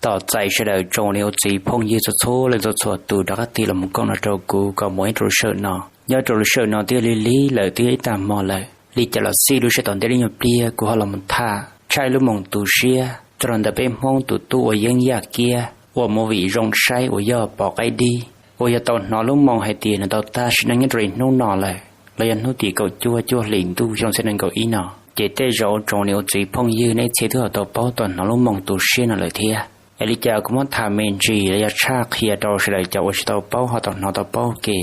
Tos txais sawv daws tsoom niam ua txiv phooj ywg txhua txhua leej txhua txhua tus rov qab tig los mus koom nrog rau kuv kom mus ib rau lub sij hawm no. Nyob rau lub sij hawm no twb yog lig lig lawm, twb yog ib tag hmo lawm. Li cas los xij lub sij hawm tom ntej lub nyuag pliag kuv ho los mus tham tshaj ib lub moos tu siab txog rau ntawm peb Hmoob tus tub ua yeeb yaj kiab ua movie zoo saib uas yog Pov Qaib Dib, uas yog tau hnov lub moo hais tias nws tau tag sim neej nyob rau li hnub no lawm, los yog hnub tim kaum cuaj cuaj hlis ntuj xyoo ob txhiab nees nkaum ib no. Ces tej zaum tsoom niam ua txiv phooj ywg nej txhia twb ho tau paub tau hnov lub moo tu siab no lawm thiab. Es li cas kuv muab tham me ntsis los yog tshaj qhia rau sawv daws cov uas tsis tau paub ho tau hnov tau paub ke.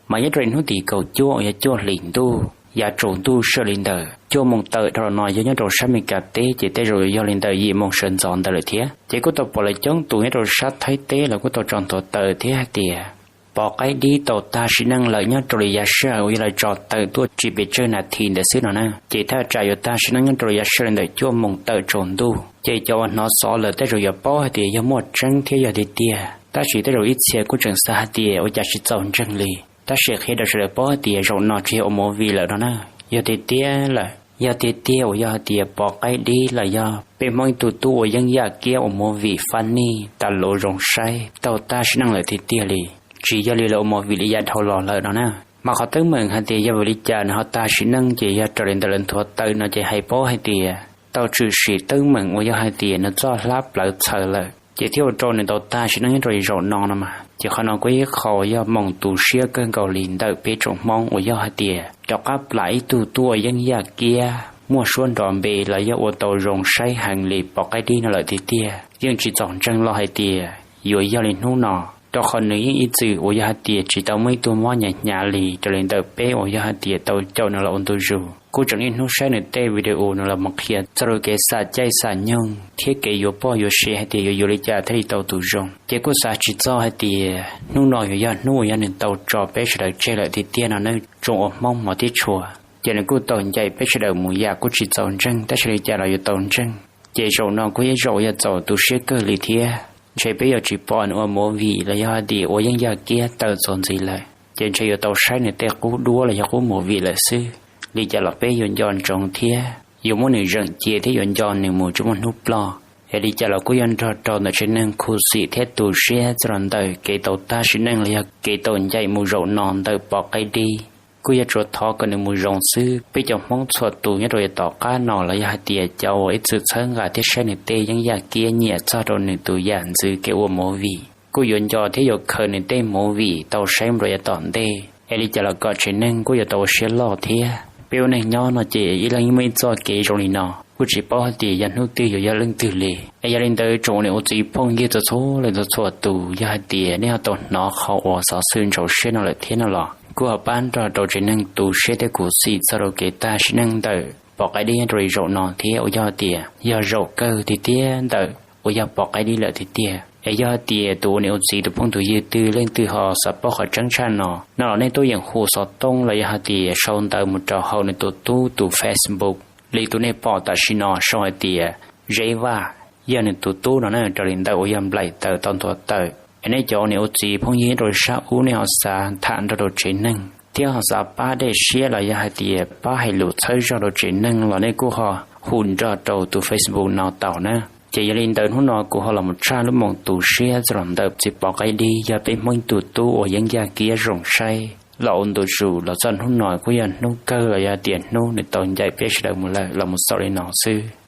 Mas nyob rau li hnub tim kaum cuaj uas yog cuaj hlis ntuj yav tsaus ntuj sij hawm li ntawm cuaj moos tawm dhau los no yog nyob rau sab Amelikas teb, ces tej zaum yog li ntawm yim moos sawv ntxov ntawd lawm thiab. Ces kuj tau pom lawv coob tus nyob rau sab Thaib teb los kuj tau tso nthuav tawm thiab hais tias Pov Qaib Dib tau tag sim neej lawm nyob rau li yav sij hawm uas yog lawv tso tawm tuaj tsis pes tsawg nas this ntawd xwb no na. Ces thaj tsam yuav tag sim neej nyob rau li yav sij hawm li ntawm cuaj moos tawm tsaus ntuj. Ces cov uas hnov xov lawm tej zaum yuav paub hais tias yog muaj tseeb thiab yog tiag tiag, tab sis tej zaum ib txhia kuj tseem xav hais tias ua cas tsis txaus ntseeg li. Tab sis qhia rau sawv daws paub hais tias zaum no tsis yog ua movie lawm no na, yog tiag tiag lawm. Yog tiag tiag uas yog hais tias Pov Qaib Dib los yog peb Hmoob ib tug tub ua yeeb yaj kiab ua movie funny tas luv zoo saib tau tag sim neej lawm tiag tiag li, tsis yog li lawv ua movie li yav dhau los lawm no na. Mas qhov teeb meem hais tias yog vim li cas nws ho tag sim neej ces yog raws li ntawm lawv nthuav tawm no ces hais paub hais tias tau tshwm sim teeb meem uas yog hais tias nws txoj hlab plawv txhaws lawm ces thiaj ua rau nws tau tag sim neej nyob rau li zaum no no mas. Ces qhov no kuj ib qho uas yog moos tu siab kawg nkaus li ntawm peb tsoom Hmoob uas yog hais tias rov qab plam ib tug tub ua yeeb yaj kiab muaj suab nrov npe los yog ua tau zoo saib heev li Pov Qaib Dib no lawm tiag tiag. Yeej tsis txaus ntseeg los hais tias yuav yog li hnub no, rau qhov nws yeej ib txwm uas yog hais tias tsis tau muaj ib tug mob hnyav hnyav li raws li ntawm peb uas yog hais tias tau caum nws los ua ntu zus. Kuj tseem niaj hnub saib nws tej video nws los mus qhia txog rau kev xam caij xam nyoog thiab kev yuav poj yuav sev hais tias yuav yuav li cas thiaj li tau tus zoo. Ces kuj xav tsis txog hais tias hnub no yuav yog hnub uas yog nws tau tso peb sawv daws tseg lawm tiag tiag no nawb tsoom ua Hmoob hmov thiab tshua. Ces nws kuj tau ncaim peb sawv daws mus yam kuj tsis txaus ntseeg, tab sis li cas los yuav tau ntseeg. Ces zaum no kuj yog zaum yog txaus tu siab kawg li thiab. Ntshe peb yuav tsis pom nws ua movie los yog hais tias ua yeeb yaj kiab tawm txuas ntxiv lawm, ces ntshe yuav tau saib nws tej qub duab los yog qub movie lawm xwb. Li cas los peb yuav nco ntsoov thiab yuav muab nws zeem cia thiab yuav nco nws mus tsis muaj hnub ploj. Es li cas los kuj yog nrog rau ntawm tsev neeg khuv xim thiab tu siab txog rau ntawm kev tau tag sim neej los yog kev tau ncaim mus zaum no ntawm Pov Qaib Dib. Kuj yog tsuas thov kom nws mus zoo xwb. Peb cov Hmoob txhua tus nyob rau yav tom qab no los yog hais tias cov uas ib txwm txhawb nqa thiab saib nws tej yeeb yaj kiab nyiam txog rau nws tus yam ntxwv kev ua movie kuj yuav nco thiab yuav khaws nws tej movie tau saib mus rau yav tom ntej. Es li cas los kom tsev neeg kuj yuav tau ua siab loj thiab. Peb ua neej nyob no ces ib leeg yeej muaj ib txoj kev zoo li no, kuj tsis paub hais tias yog hnub twg yuav yog leej twg li. Es yog li ntawd tsoom niam ua txiv phooj ywg txhua txhua leej txhua txhua tus, yog hais tias nej ho tau hnov qhov uas xov xwm ntxhov siab no lawm thiab no los kuj ho pab nrog rau tsev neeg tu siab thiab khuv xim txog rau kev tag sim neej ntawm Pov Qaib Dib nyob rau li zaum no thiab uas yog hais tias yog zaum kawg tiag tiag ntawm uas yog Pov Qaib Dib lawm tiag tiag. Es yog hais tias tus ua niam ua txiv tus phooj tus ywg twg leej twg ho xav paub qhov tseeb tshaj no no los nej tuaj yeem hu xov tooj los yog hais tias sau ntawv mus rau hauv nws tus tub tus Facebook li tus nej pom tam sim no sau hais tias Zeb Vaj, yog nws tus tub no na, raws li ntawm uas yog nplaim tawm tau nthuav tawm. Es nej cov ua niam ua txiv phooj ywg nyob rau sab ub nej ho xav tham nrog rau tsev neeg thiab ho xav pab dej siab los yog hais tias pab hais lus txhawb zog rau tsev neeg los nej kuj ho hu nrog rau tus Facebook no tau na. Ces yog li ntawd hnub no kuv ho los mus tshaj lub moos tu siab txog los ntawm txiv Pov Qaib Dib yog peb Hmoob ib tug tub ua yeeb yaj kiab zoo saib los ua ntu zus los txog hnub no kuj yog hnub kawg los yog tias hnub nws tau ncaim peb sawv daws mus lawm los mus xaus li no xwb.